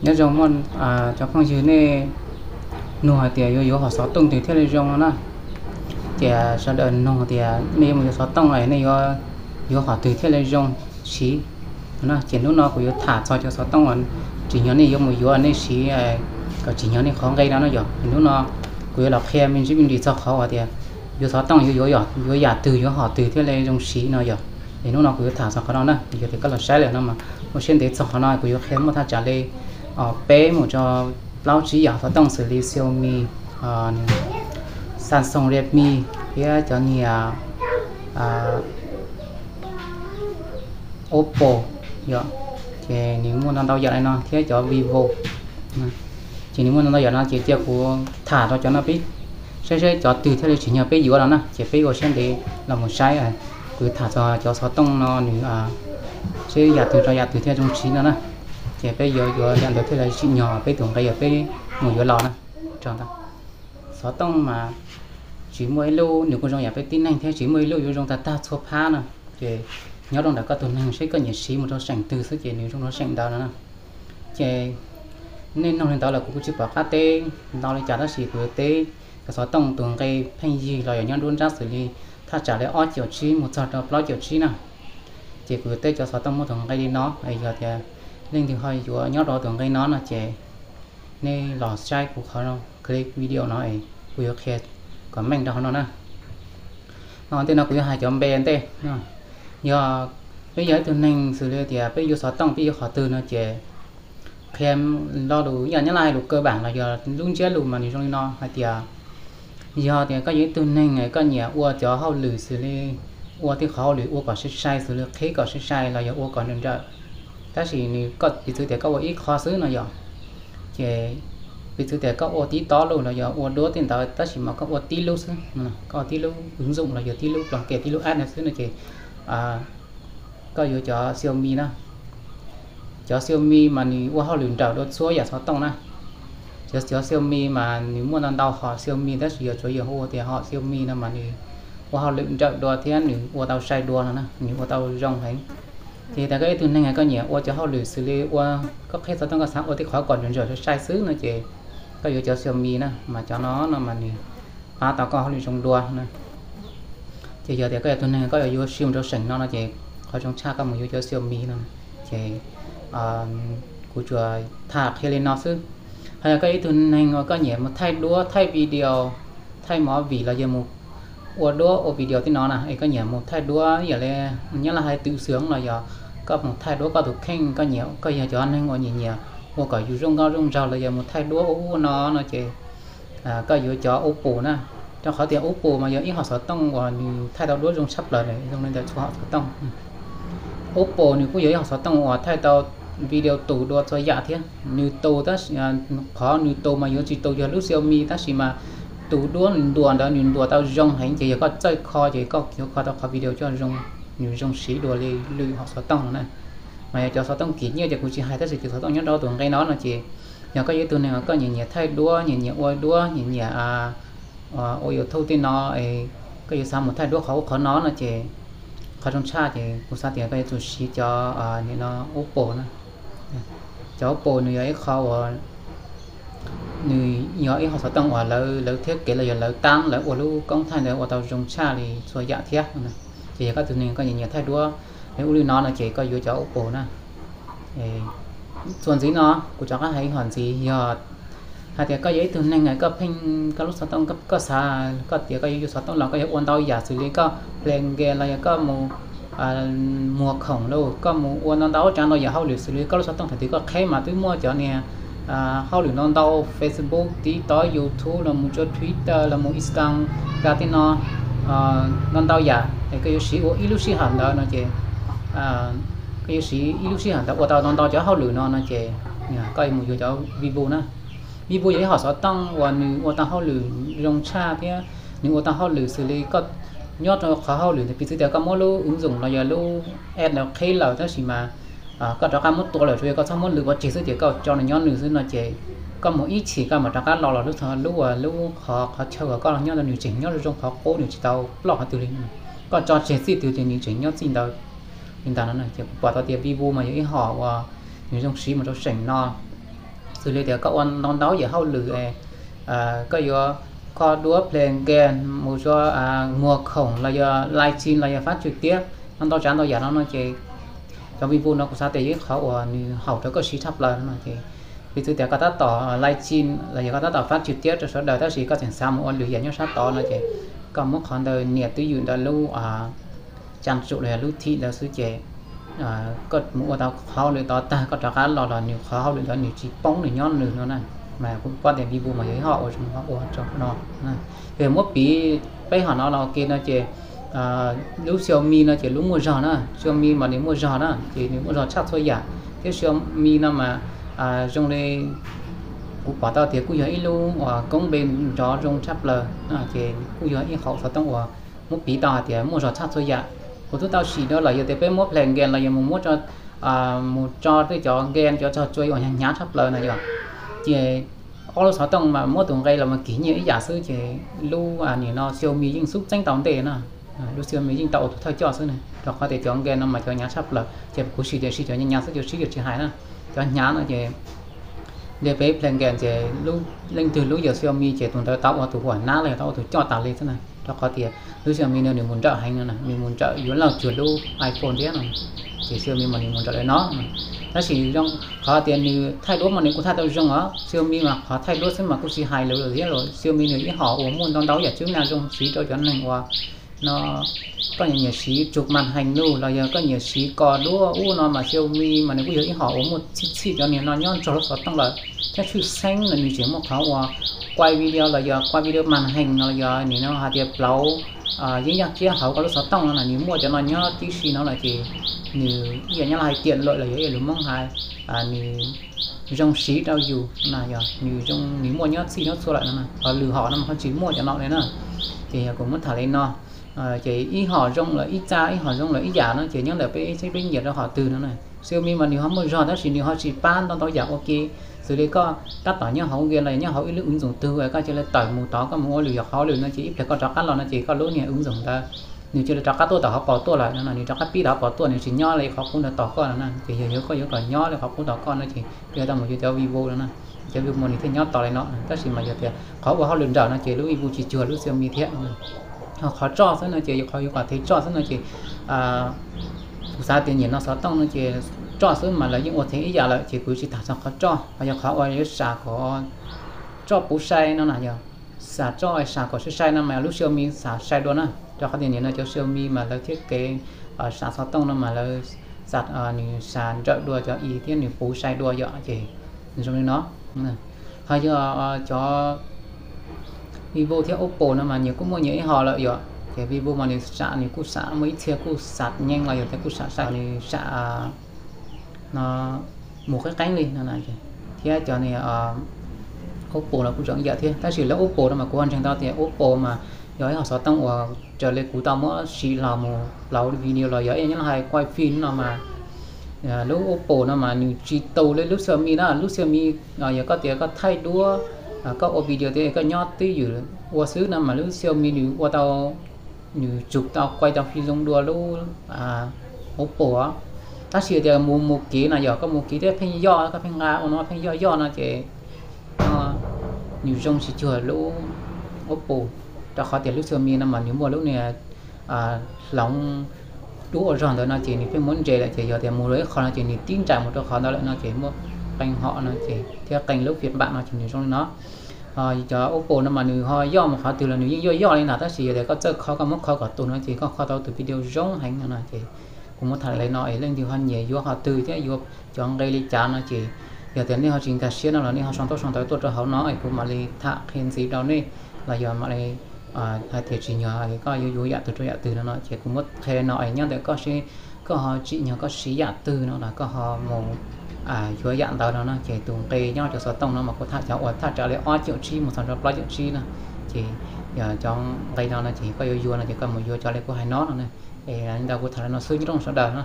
Nyob zoo muaj cov phooj ywg nej nug hais tias yuav yuav hom xov tooj twg thiaj li zoo no na. Ces sawv daws nug tias nej yuav mus yuav xov tooj es nej yuav yuav hom twg thiaj li zoo siv no na. Ces hnub no kuv yuav tham txog cov xov tooj uas tsim nyog nej yuav mus yuav nej siv kom tsim nyog nej qhov nqe no na yom. Ces hnub no kuv yuav los qhia me ntsis me ntsis txog qhov uas tias yuav xov tooj yuav yuav yam twg yuav hom twg thiaj li zoo siv no yom. Es hnub no kuv yuav tham txog qhov no na. Yog tias koj los saib lawm no mas ua siab ntev txog qhov no kuv yuav qhia muaj thaj tsam li peb mus rau plaub tsib yam xov tooj xws li Xiaomi, Samsung, Redmi thiab cov niag Oppo yom. Ces nws muaj ntau ntau yam li no thiab cov Vivo. Ces nws muaj ntau ntau yam no ces cia kuv tham rau cov no peb saib saib cov twg thiaj li tsim nyog peb yuav no na. Ces peb ua siab ntev los mus saib, kuv tham txog cov xov tooj no nws seb yam twg rau yam twg thiaj zoo siv no na. Ces peb yuav yuav yam ntawd thiaj li tsim nyog peb tus nqe uas peb mus yuav los na. Xov tooj mas tsis muaj ib lub nws kuj zoo yam peb tib neeg thiab tsis muaj ib lub yuav zoo tag tag txhua phab na. Ces nyob rau ntawm koj tus neeg seb koj nyiam siv mus rau seem twg xwb ces nws zoo rau seem ntawd no na. Ces nej nug li ntawd los kuv kuj tsis pom qab teb ntau li cas tab sis kuv yuav teb cov xov tooj tus nqe pheej yig los yog nyob nruab nrab xws li thaj tsam li ob caum tsib mus txog rau plaub caum tsib na. Ces kuv yuav teb cov xov tooj muaj tus nqe li no, yog tias leej twg ho yuav nyob rau tus nqe no no ces nej los saib kuv qhov clip video no es kuv yuav qhia kom meej rau hauv no na. Mas ua ntej no kuv yuav hais cov npe ntej. Yog peb yog ib tug neeg xws li tias peb yuav xov tooj peb yuav qhov twg no ces qhia lo lus ib yam nyob laj lus kawg npaam los yog lub ntsiab lus mas nws zoo li no hais tias yog tias koj yog ib tug neeg koj nyiam ua cov hauj lwm xws li ua tej qhov hauj lwm ua kom sai sai xws li qhib kom sai sai los yog ua kom nrawm nrawm, tab sis nws koj piv txwv tias koj ua ib qho xwb no yom, ces piv txwv tias koj ua tib tob lus los yog ua duab tej ntawd tab sis mas koj ua tib lub xwb, koj ua tib lub ứng dụng los yog tib lub ploog ke tib lub app no xwb no ces koj yuav cov Xiaomi na. Cov Xiaomi mas nws ua hauj lwm nrawm dua txhua yam xov tooj na. Cov, cov Xiaomi mas nws muaj ntau ntau hom Xiaomi tab sis yog tsuav yog hu ua tias hom Xiaomi no mas nws ua hauj lwm nrawm dua thiab nws ua tau sai dua no na, nws ua tau zoo heev. Ces yog tias koj ib tug neeg koj nyiam ua cov hauj lwm xws li ua, koj qhib xov tooj koj xav ua tej qhov kom nrawm nrawm sai sai xwb no ces koj yuav cov Xiaomi na, mas cov no no mas nws pab tau koj hauj lwm zoo dua na. Ces yog tias koj yog tus neeg koj yuav yuav siv mus rau seem no no ces qhov zoo tshaj koj mus yuav cov Xiaomi no. Ces kuv tsuas tham qhia li no xwb. Ho yog koj ib tug neeg uas koj nyiam mus thaij duab, thaij video, thaij movie los yog mus ua duab ua video tej no na, es koj nyiam mus thaij duab yam li nyob laj hais twm xwm los yog koj mus thaij duab koj tus kheej, koj nyiam, koj yog cov neeg uas nyiam nyiam ua kom yus zoo nkauj zoo nraug los yog mus thaij duab ua ub ua no no ces koj yuav cov Oppo na. Rau qhov tias Oppo mas yog ib hom xov tooj uas nws thaij tau duab zoo tshaj plaws lawm zoo li ntawm txhua hom xov tooj. Oppo nws kuj yog ib hom xov tooj uas thaij tau video tus dua txhua yam thiab. Nws tus tab sis qhov nws tus mas yuav tsis tus yog lub Xiaomi tab sis mas tus duab nws ntuas ntawd nws ntuas tau zoo heev ces yog koj txawj kho ces koj yuav kho tau qhov video coj zoo, nws zoo siv dua li lwm hom xov tooj no na. Mas yog cov xov tooj kim nyiaj ces kuv tsis hais tab sis cov xov tooj nyob rau tus nqe no no ces yog koj yog ib tug neeg koj nyiam nyiam thaij duab, nyiam nyiam ua duab, nyiam nyiam ua YouTube tej no, koj yuav xav mus thaij duab qhov ub qhov no no ces qhov zoo tshaj ces kuv xav tias koj yuav tsum siv cov, nim no Oppo na. Cov Oppo nws yog ib qho uas nws yog ib hom xov tooj uas lawv, lawv thiab kev los yog lawv tab lawv ua lub koob thaij ntawd ua tau zoo tshaj li txhua yam thiab. Ces yog koj tus neeg koj nyiam nyiam thaij duab li ub li no no ces koj yuav cov Oppo na. Txuas ntxiv no kuv rov qab hais ib hom ntxiv yog hais tias koj yog ib tug neeg koj pheej koj lub xov tooj koj xav koj tias koj yuav yuav xov tooj los koj yuav ua ntau yam xws li koj hle nge los yog koj mus muag khoom lauj, koj mus ua ntau ntau tsav ntau yam hauj lwm xws li koj lub xov tooj thaum twg koj qheb mas twb muaj cov niag hauj lwm ntau ntau Facebook, TikTok, YouTube los mus rau Twitter los mus Instagram tej no ntau ntau yam es koj yuav siv ua ib lub sij hawm ntawd no ces koj yuav siv ib lub sij hawm ntawd ua tau ntau ntau cov hauj lwm no no ces koj yuav mus yuav cov Vivo na. Vivo yog ib hom xov tooj uas nws ua tau hauj lwm zoo tshaj thiab nws ua tau hauj lwm xws li koj nyob rau qhov hauj lwm ntawd piv txwv tias koj muab lub ứng dụng los yog lub app ntawd qheb lawm tab sis mas koj rov qab muab tua lawm tsuas yog koj txhob muab lwv pov tseg xwb ces koj tso nws nyob nws xwb no ces koj mus ib chim koj mam rov qab los los lub, lub uas lub qhov, qhov chaw uas koj nyob ntawd nws tseem nyob zoo zoo qhov qub nws tsis tau ploj qhov twg li. Koj tso tseg txij twg ces nws tseem nyob txij ntawd. Li ntawd no ces kuv pom tau tias Vivo mas yog ib hom uas nws zoo siv mus rau seem no. Xws li tias koj ua ntau ntau yam hauj lwm, koj yuav kho duab play game mus tso, muag khoom los yog live stream los yog fab tswm tiab no, ntau tsav ntau yam no no ces cov Vboot no kuv xav tias yog ib qhov uas nws haum rau koj siv tshaj plaws no ces, piv txwv tias koj tab tom live stream los yog koj tab tom fab tswm tiab rau sawv daws tab sis koj tseem xav mus ua lwm yam nyob sab tod no ces koj muab qhov ntawd nias twj ywm ntawm lub tsa tsum los yog lub thim ntawd xwb ces koj mus ua tau qhov hauj lwm tod tag koj rov qab los los nws qhov hauj lwm ntawd nws tsis poob nws nyob nws no na. Mas kuv paub tias Vboot mas yog ib hom uas zoo ua rau no. Yog muab piv peb hom no los ua ke no ces lub Xiaomi no ces lub muaj zog na, Xiaomi mas nws muaj zog na ces nws muaj zog tshaj txhua yam thiab Xiaomi no mas zoo li kuv pom tau tias kuj yog ib lub uas koob npe nrov zoo tshaj plaws ces kuj yog ib qhov xov tooj uas muab piv tau hais tias muaj zog tshaj txhua yam. Kuv twb tau sim rau lawm yog tias peb muab play game los yog mus muab mus tso tej cov game cov tsog tsua uas hnyav hnyav tshaj plaws no yog ces ob lub xov tooj mas muab tus nqe los mas kiv nyiaj ib yam xwb ces lub nim no Xiaomi yeej xub txeeb tau ntej na. Lub Xiaomi yeej tau ua tus thawj coj xwb na rau qhov tias cov game no mas cov hnyav tshaj plaws ces kuv sim tias sim cov hnyav hnyav xwb ces sib yuav tsis hais na. Cov hnyav no ces ntiag peb play game ces lub leej twg lub yog Xiaomi ces tus ntawd tau ua tus huam nab los yog tau ua tus coj tas li xwb na rau qhov tias lub Xiaomi no nws mus nrawm heev no na, nws mus nrawm yuav laug cuag lub iPhone thiab no ces Xiaomi mas nws mus nrawm li no. Tab sis qhov tias nws thaij duab mas nws kuj thaij tau zoo os, Xiaomi mas qhov thaij duab xwb mas kuj tsis hais lawm thiab los Xiaomi nws ib hom uas muaj ntau ntau yam tswb na zoo siv rau cov neeg uas no koj nyiam siv tsug mas hees lug los yog koj nyiam siv kos duab ub no mas Xiaomi mas nws kuj yog ib hom uas muaj txhij txhij cov niag no nyob nrog lub xov tooj lawm thiab tshwj xeeb no nws tseem muaj qhov uas quay video los yog quay video mas hees no los yog nim no hais tias plauv yeeb yaj kiab hauv koj lub xov tooj no na nws muaj cov no nyob tib si no lawm ces nws ib yam nyob los hais tias lawm los yog ib yam lus Hmoob hais nws zoo siv rau yus na yog nws zoo nws muaj nyob txhij nyob txhua lawm no na, ho lwm hom no mas ho tsis muaj cov no li na. Ces yog kuv muab tham li no ces ib hom zoo lawm ib txaj ib hom zoo lawm ib yam no ces nyob ntawm peb seb peb nyiam rau hom twg no na. Xiaomi mas nws ho muaj zog tab sis nws ho tsis pab ntau ntau yam ua ke. Xws li koj tab tom nyob hauv game los yog nyob hauv ib lub ứng dụng twg koj cia li tawm mus tod koj mus ua lwm yam qhov lwm no ces ib pliag koj rov qab los no ces koj lub niag ứng dụng ntawd nws cia li rov qab tuaj tom hauv paus tuaj lawm no, nws rov qab pib tom hauv paus tuaj nws tsis nyob li qhov qub ntawd tos koj no na. Ces yog yuav koj yuav kom nyob li qhov qub tos koj no ces koj yuav tau mus yuav cov Vivo no na, cov Vivo nws thiaj nyob tos li no. Tab sis mas yog tias qhov ua hauj lwm nrawm no ces lub Vivo tsis cuag lub Xiaomi thiab. Ho qhov tsoj xwb no ces qhov yuav kom thev tsoj xwb no ces kuv xav tias nyiam no xov tooj no ces tsoj xwb mas lawv yeej ua thev ib yam lawm ces kuv tsis tham txog qhov tsoj. Ho yog qhov uas yuav sam kom tsoj puv sai no na, yog sam tsoj sam kom sai sai no mas lub Xiaomi sam sai dua na. Rau qhov tias nim no cov Xiaomi mas lawv thiab kev sam xov tooj no mas lawv nws sam nrawm dua cov i thiab nws puv sai dua yom ces zoo li no. Ho yog cov Vivo thiab Oppo no mas nyias kuj muaj nyias ib hom lawm yom. Ces Vivo mas nws sam nws kuj sam muaj ib txhia kuj sam nyeej los yog tias kuj sam sai nws sam no mus qeeb qeeb li no. Thiab cov ni Oppo los kuj zoo ib yam thiab tab sis lawv Oppo no mas kuv ho ntseeg tau tias Oppo mas yog ib hom xov tooj uas raws li kuv tau muab siv los mus plauv video los yog ib yam nyob los hais quay phim no mas lub Oppo no mas nws tsis tu li lub Xiaomi na. Lub Xiaomi yog koj tias koj thaij duab koj ua video tias koj nyob twj ywm ua xwb no mas lub Xiaomi nws ua tau nws tsum tau quay tau phim zoo dua lub Oppo. Tab sis tias mus mus kev no yog koj mus kev thiab pheej yoj koj pheej nqa ua no pheej yoj yoj no ces nws zoo tsis cuag lub Oppo. Rau qhov tias lub Xiaomi no mas nws muaj lub niag hloov duab ua zog ntawd no ces nws pheej muab ntse lawm ces yog tias mus rau ib qho no ces nws tib ntsais mus rau qhov ntawd lawm no ces muaj qee hom no ces thiab qee lub phiv npam no ces nws zoo li no. Cov Oppo no mas nws ho yoj mus qhov twg los nws yeej yoj yoj li ntawd tab sis yog tias koj txawj kho koj muab kho kom tus no ces koj kho tau tus video zoo heev no ces kuv muab tham li no es leej twg ho nyiam yuav hom twg thiab yuav cov nqe li cas no ces yog tias nej ho tsis nkag siab no los nej ho sau ntaub sau ntawv tuaj rau hauv no es kuv mam li tham qhia ntxiv rau nej los yog mam li hais tias tsim nyog koj yuav yuav yam twg rau yam twg no no ces kuv muab qhia li no es nyob ntawm koj seb koj ho tsim nyog koj siv yam twg no los koj ho mus yuav yam ntawd no no ces tus nqe nyob cov xov tooj no mas kuv tham cov uas thaj tsam li ob caum tsib mus txog rau plaub caum tsib no ces yog cov nqe no no ces koj yuav yuav no ces koj mus yuav cov li kuv hais no no na. Es ntawd kuv tham li no xwb nyob rau sawv daws no.